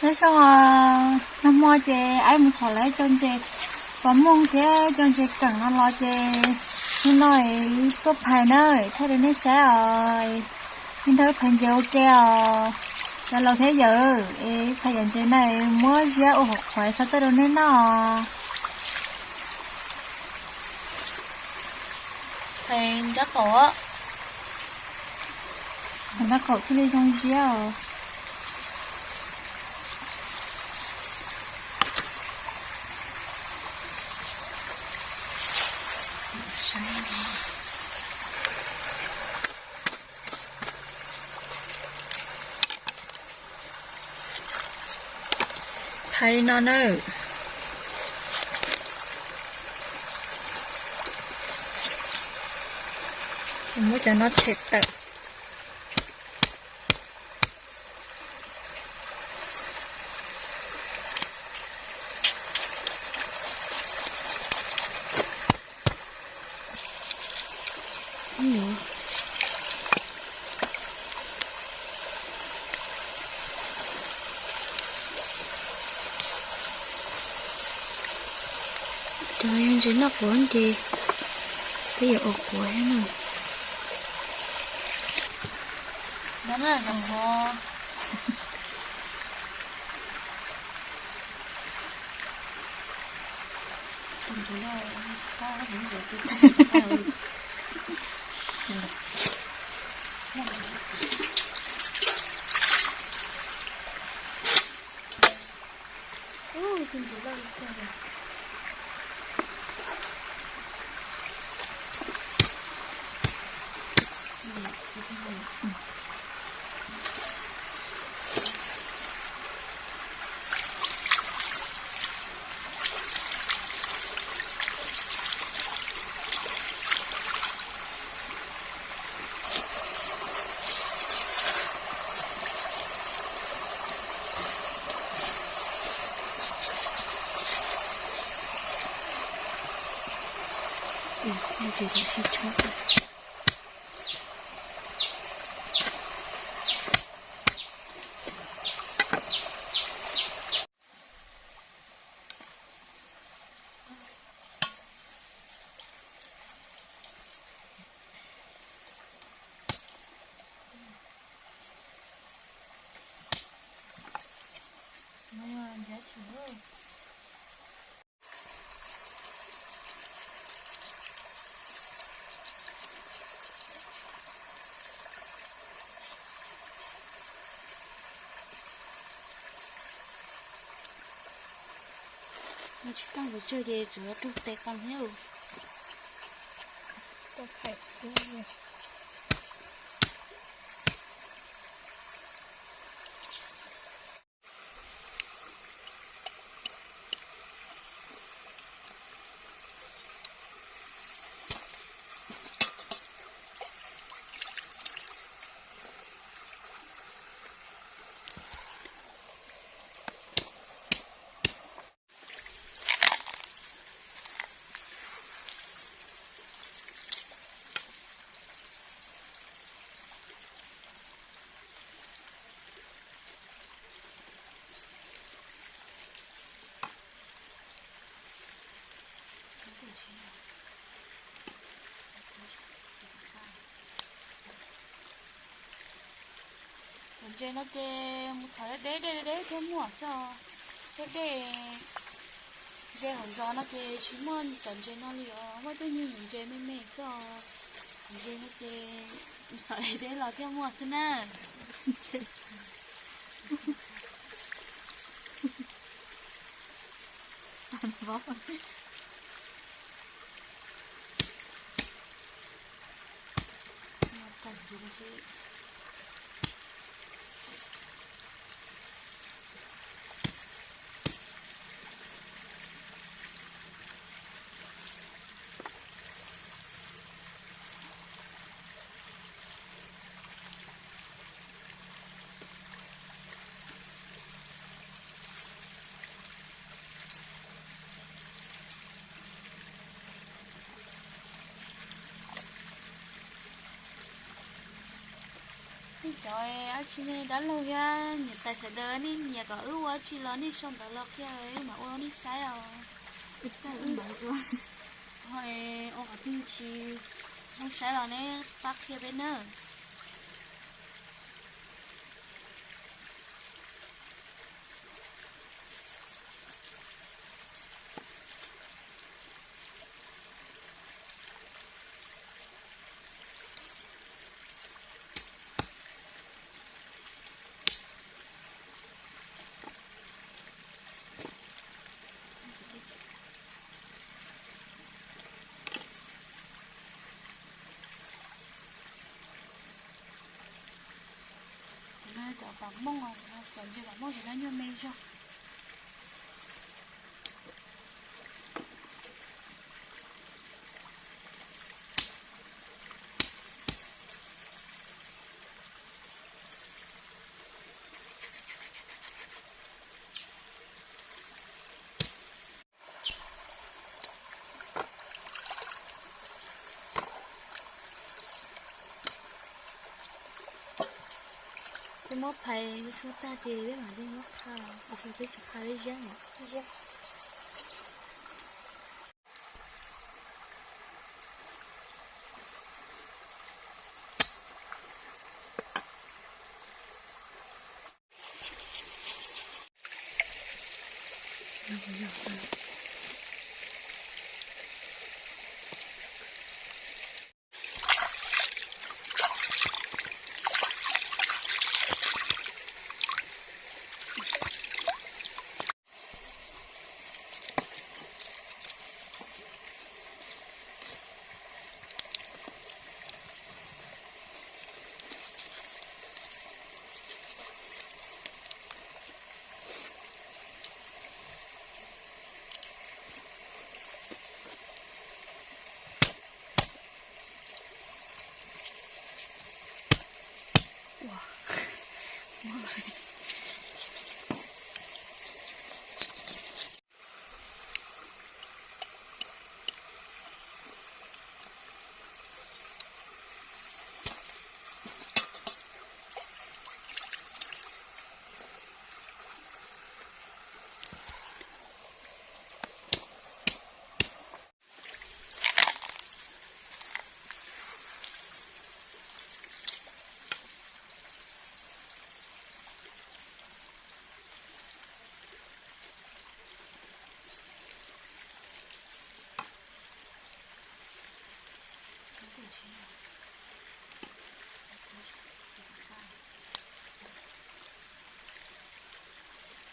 Nyob zoo os, nag hmo ces aib mus txhom lawv cov ntses pas mooj thiab cov ntses keem no los ces hnub no tuaj phais na, thaij rau nej saib os. Nej nrog wb phais ntses ua ke os, cov laus thiab yawm, es phais yam ntses na muab ziab ua hauv qhuav xa tuaj rau nej noj. Phais nrab qaum, nrab qaum thiaj li zoo ziab os. Phais li no na. Muab cov no tshem tawm. Cov yog ntses noj quav ces peb yuav ua quav thiab na. Tsis kaj nkaus tsawg ces tsuas raug tes qas thiab. Cov ntses no ces mus txhom deb deb deb deb thiab muaj xwb os. Thiab dej ze hauv zos no ces tsis muaj cov ntses no li os, muaj tej nyuag ntses me me xwb os. Cov ntses no ces mus txhom deb deb los thiaj muaj xwb na. Cov dab tsi nej dab laug thiab niam tais sawv daws nej nyiam kom wb ua dab tsi los nej sau ntawv los qhia wb mam ua rau nej saib os. Ho ua qhov twg tsis zoo saib los nej pab qhia peb nawb. Cov no cov pam mooj, cov ntses pam mooj ces no nyuag me zog. Peb muab phais suab tag ces peb mam li muab qha, tiam sis peb tsis qha peb ziab os.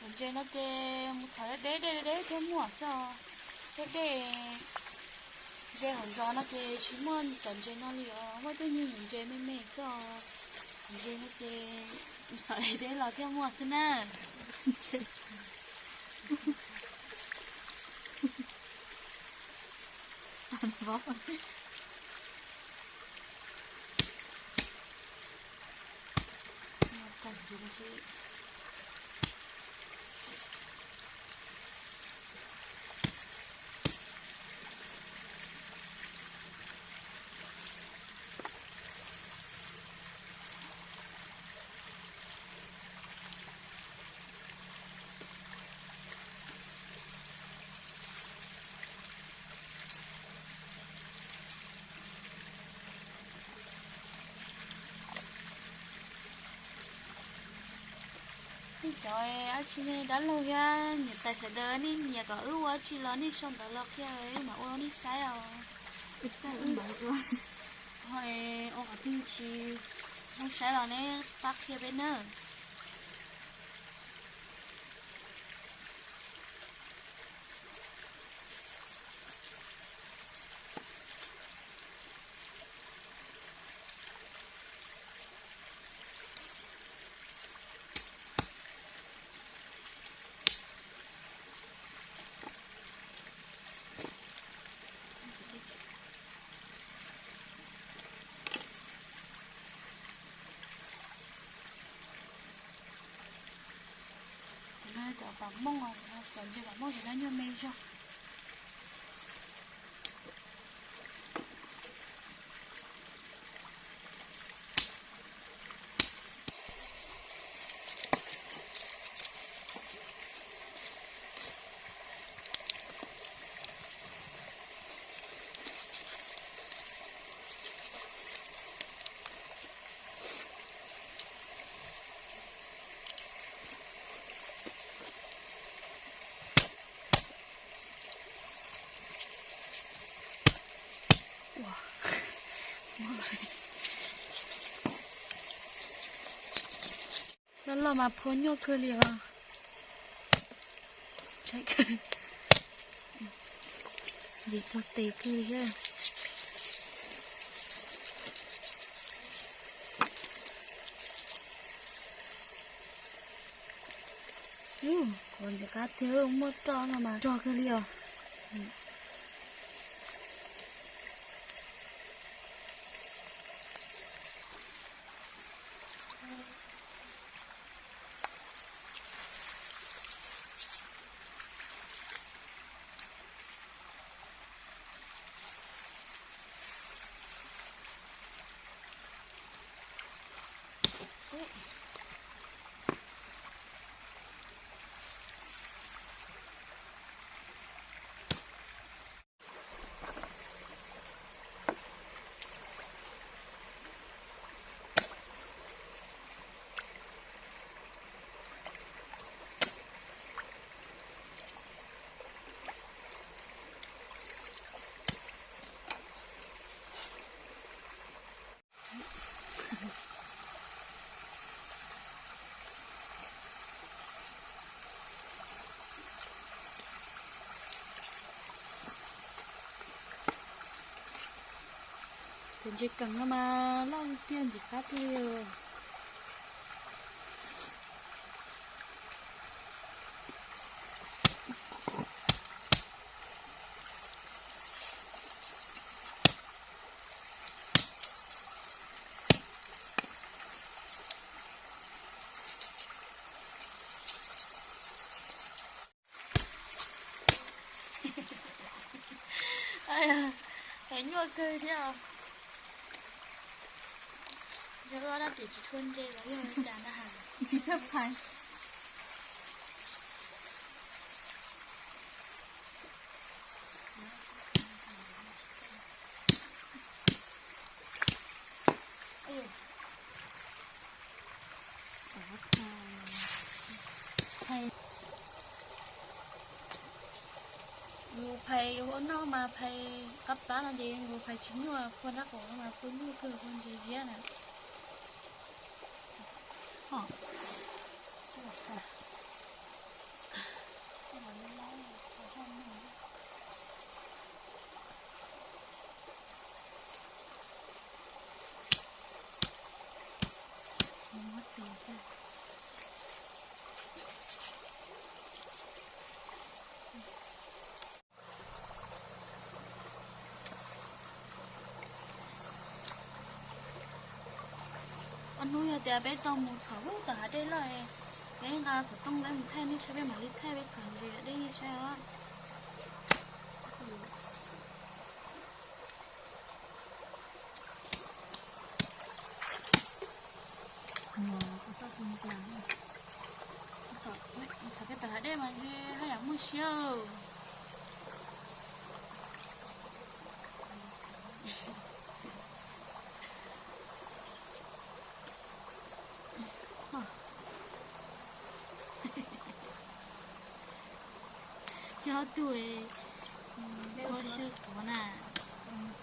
Cov ntses no ces mus txhom deb deb deb deb thiab muaj xwb os. Deb dej ze hauv zos no ces tsis muaj cov ntses no li os, muaj tej nyuag ntses me me xwb os. Cov ntses no ces mus txhom deb deb los thiaj muaj xwb na. Nej cov dab tsi nej dab laug thiab niam tais sawv daws nej nyiam kom wb ua dab tsi los nej sau ntawv los qhia wb mam ua rau nej saib os. Ho ua qhov twg tsis zoo saib los nej pab qhia peb nawb. Cov no cov pam mooj, cov ntses pam mooj ces no nyuag me zog. Loj loj mas phua nyuaj kawg li os. Ntxim txog tes kawg li thiab. Ub, qhuav ntxim qab tiag, muaj roj no mas rog kawg li os. Cov ntses keem no mas loj tiag, ntxim qab tiag. Es nyuaj kawg thiab. Yog wb ob dab tsi tsis tshua ntse los yog li cas na has. Tsis txawj phais. Yus phais yus ua noj mas phais qab plab no ces yus phais tsis nyuaj, phua nrab qaum no mas phua nyuaj kawg, phua ntses ziab na. Ob hnub yog tias peb tau mus txhom lub tom hav dej loj, peb nqa xov tooj peb mus thaij nej saib, peb mam li thaij peb txhom ntses dej nej saib os. Txhom peb tom hav dej mas haj yam muaj siab. Cov tug ua siab quav na.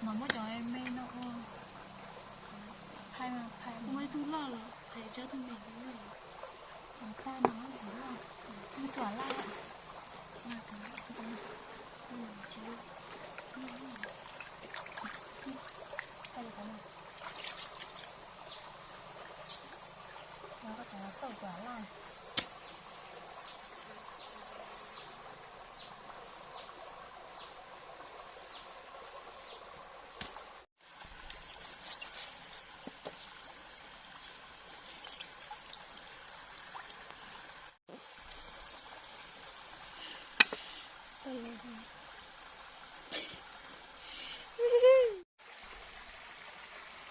Mas muab cov me no ua, phais mas phais, muaj ib tug loj los phais cov tug me. Tag no, muab tus laj, tsis, tau li qhov no, koj txhob txauj tus laj.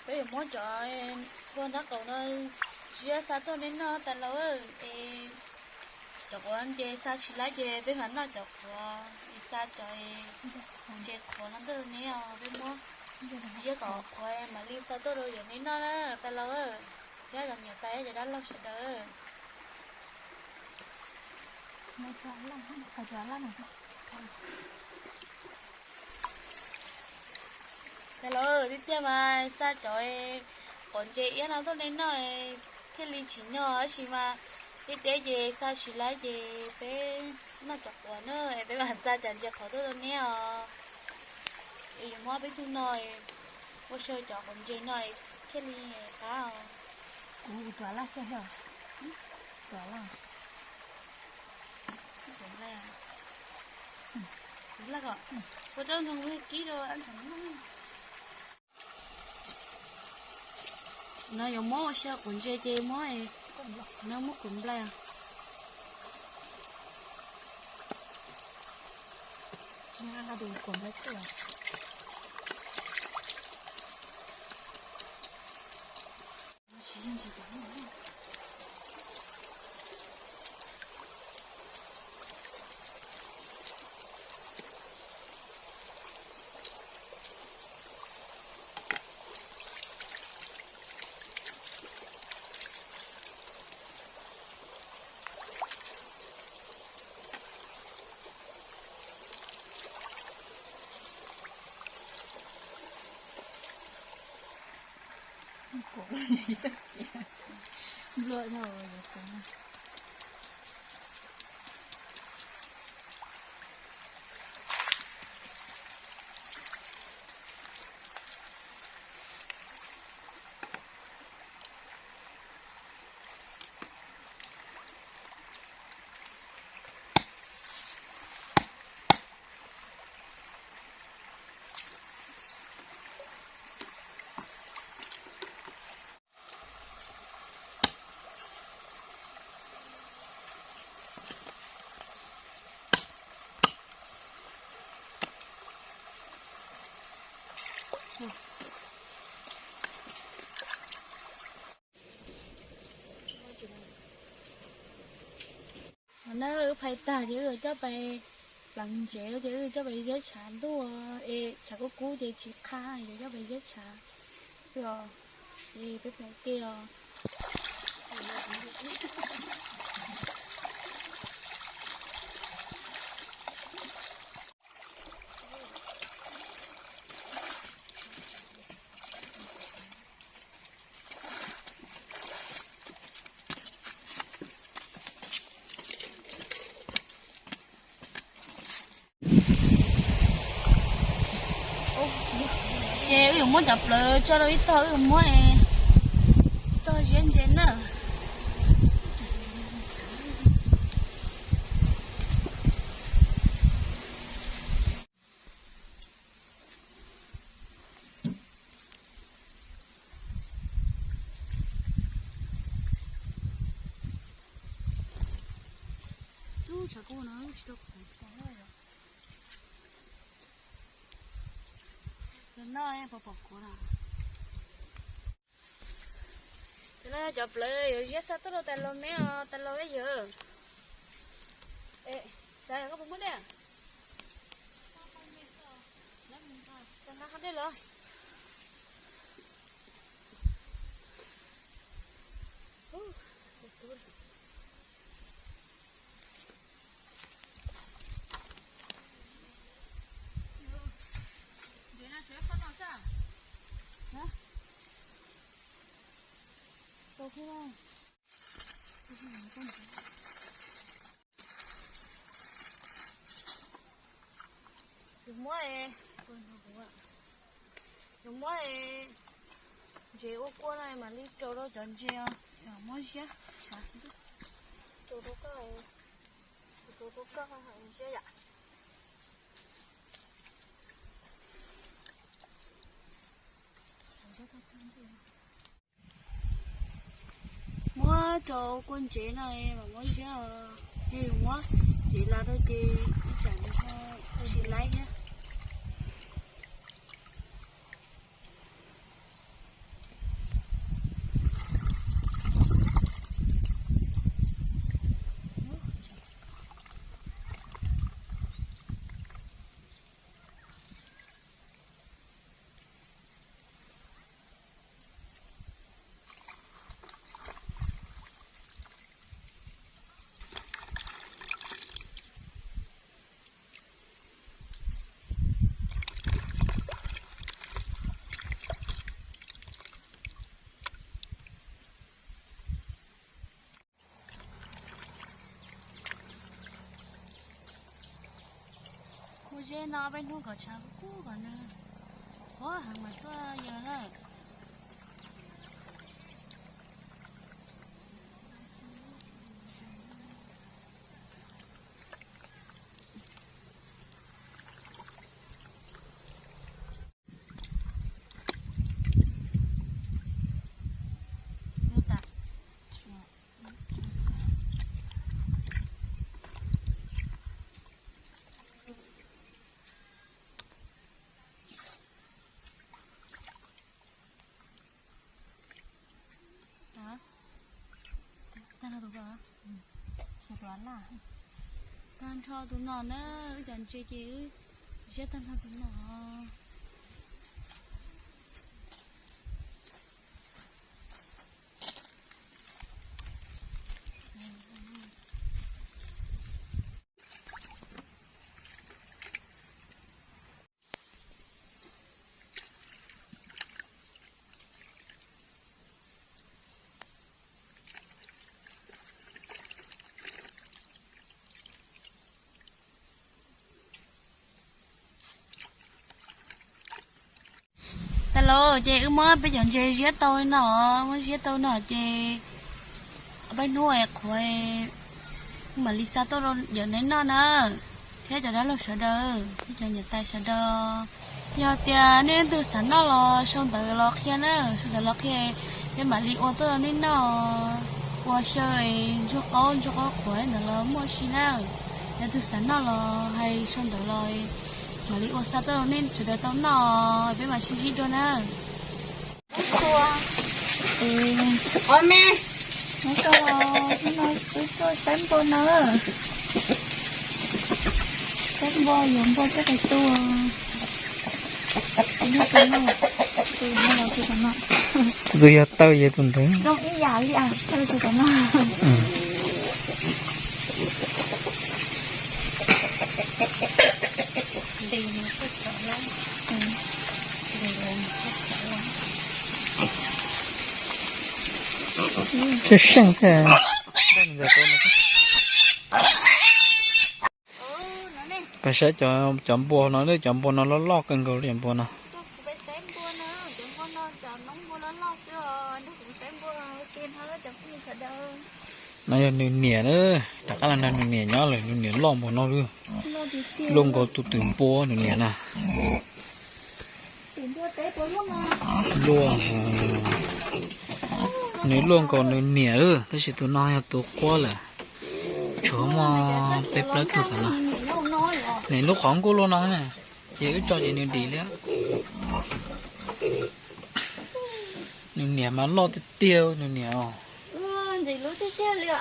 Peb yuav muab cov phua nrab qaum no ziab xa tuaj nej noj tas los es cov quav nce xa tsis laib ces peb mam noj cov quav es xa cov nce qhuav no tuaj rau neb os. Peb muab ziab kom qhuav mam li xa tuaj rau yawm nej noj na tas los. Thiab cov niam tais thiab cov dab laug sawv daws. Los tiag tiag mas xa cov quav ntses iab no tuaj nej noj thiaj li tsim nyog, tab sis mas tiag tiag ces xa tsis laib ces peb noj cov quav na, peb mam xa cov ntses qhov tuaj rau neb os. Es yuav muab peb tug no ua saib cov quav ntses no thiaj li qab os. Kuv tuav laj xwb os. Tuav laj. Ua rau ntoo kib rau. No yuav muab ua saib quav ntses ces muab, no muab kuv nplai. Nplua dhau. Qhov no wb phais tag ces wb coj pais pleev ntsev ces wb coj pais ziab tshav ntuj es tshav kub kub ces tsis qab, yuav coj pais ziab tshav xwb os. Ces peb pleev ke os. Ces wb yuav muab cov plawv tso rau ib tog, wb yuav muab ib tog ziab ntses na. Ub, tshav kub no tsis tau kuv. Los noj pom pom kuv na. Cov plawv yuav ziab xa tuaj rau tas los me os, tas los me yawg. Koj puas muaj dej? Nqa qhov dej los. Yus muab, yus muab ntses ua kua no mam li rau rau cov ntses os, muab ziab, rau rau koj, rau rau koj ziab yom. Muab rau kua ntsev no mam muab ziab, yog yus muab ntsev las rau ces ib tsam nws ho tsis laib thiab. No peb hnub kom tshav kub kub kom nws qhuav heev mas tuaj yog na. Tag nrho tus ko, tag nrho tus no na, wb cov ntses ces wb ziab tag nrho tus no. Tas los ces wb muab peb cov ntses ziab tau no, muab ziab tau no ces peb hnub qhuav mam li xa tuaj rau yawm neb noj na, thiab cov dab laug sawv daws, thiab cov niam tais sawv daws. Yog tias nej leej twg xav noj los sau ntawv los qhia na, sau ntawv los qhia, peb mam li ua tuaj rau nej noj, ua xyaw ntsuag qaub ntsuag qaub qhuav ntawd los muaj si na. Yog leej twg xav noj los hais sau ntawv los mam li ua xa tuaj rau nej sawv daws tau noj, peb mam sib ntsib dua na. Ua me, no wb tuaj saib npua no, saib npua yuav npua coj pais tua. Tus yog taw yog tus ntawd zoo ib yam li, taw tus tom no. Tshwj seej thiab. Peb saib cov npua no, cov npua no loj loj kawg nkaus li cov npua no. No yog nws niam na, rov qab los nrog nws niam nyob lawm, nws niam loj npaum no lawm. Luaj nkaus tus twm npua nws niam na. Luaj, nws luaj nkaus nws niam lawm, tab sis tus no yog tus quab lawm. Tshuav muaj peb plaub tug tom no. Nws lub qhov nkuaj luaj no na, ces wb tso ces nws dim li. Nws niam mas loj tiag tiag, nws niam os. Ntxim hlub tiag tiag li os.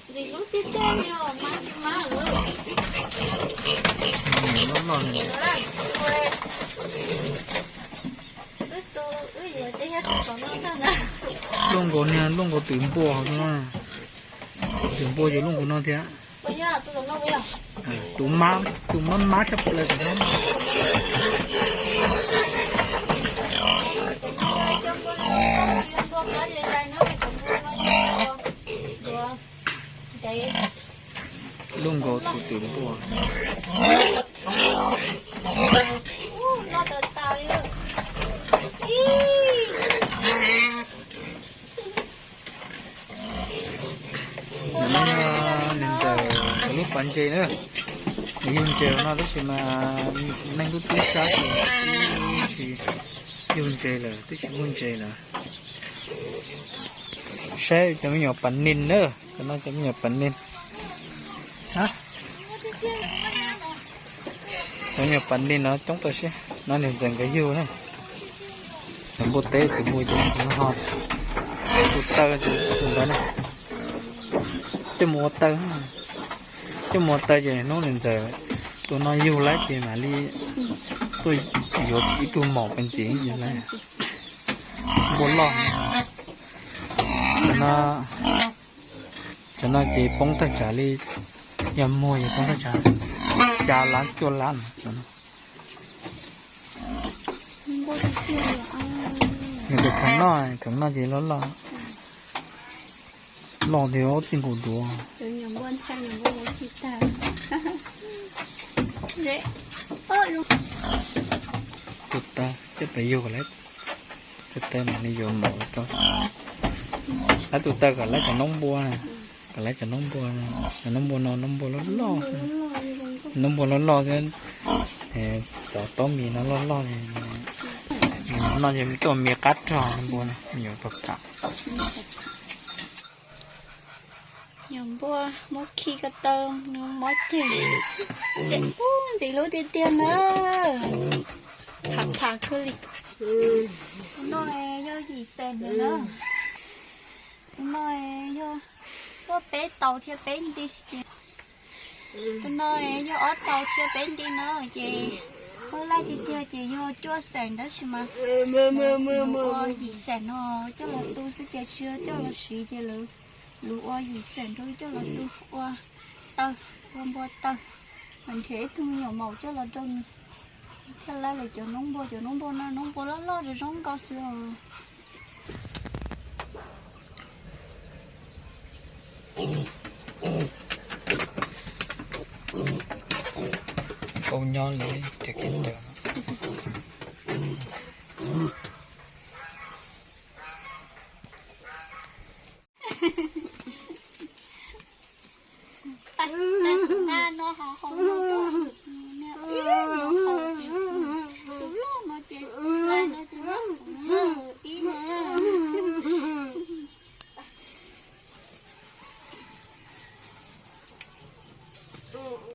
Ntxim hlub tiag tiag li os, mas mas loj loj. Luaj nkaus niag, luaj nkaus twm npua hauv no. Twm npua yuav luaj nkaus no thiab. Tus mab, tus mab mab tshaj plaws tus no. Luaj nkaus tus twm npua. Nws ntxawm cov lub pas ntses na, nws yug ntses no tab sis mas neeg lub tub sab ces tsis yug ntses lawm, twb tsis muaj ntses lawm. Saib cov me nyuam pas nis na, cov no cov me nyuam pas nis. Cov me nyuam pas nis no coob tau siab no, nws ntxawm nkawd yug na. Cov npua teb, tus npua ces tus no ho, tus taw tus ntawd na. Coj mus ua taw, coj mus ua taw ces hnub nws ntxawm tus no yug lawm ces mam li tuaj yuav ib tug maum pes ntxiv yug lawm. Npua loj. Cov no, cov no ces poob thaj tsam li, yog muag ces poob thaj tsam xya lab cuaj lab no. Nws tus kheev noj, kheev noj ces loj loj. Loj thiab txij nkaus duav. Tus tag coj pes yug kom lawv, tus tag mas nws yuav maum tau. Lawv tus tag kom lawv cov noob npua, kom lawv cov noob npua, cov noob npua no noob npua loj loj, noob npua loj loj thiab, cov taub mis no loj loj. No ces tuaj mis qab rog npua no yuav pam pam. Yog npua muab khi ko taw nws mob ceg, ces ub ntxim hlub tiag tiag na. Phav phav kawg li. Tus no yog yim xees na. Tus no yog, yog peb taus thiab peb nti. Tus no yog ob taus thiab peb nti na, ces muab laij tiag tiag ces yog cuaj xees tab sis mas ua yim xees no coj los tu xwb ces tsis yog coj los siv ces lawv, lawv ua yim xees rau coj los tu ua taw, ua npua taw, mas nrhiav ib tug me nyuam maum coj los rau nws. Thiaj laij lawv cov noob npua, cov noob npua no noob npua loj loj zoo zoo nkauj xwb os. Npau nyob li, no ho hau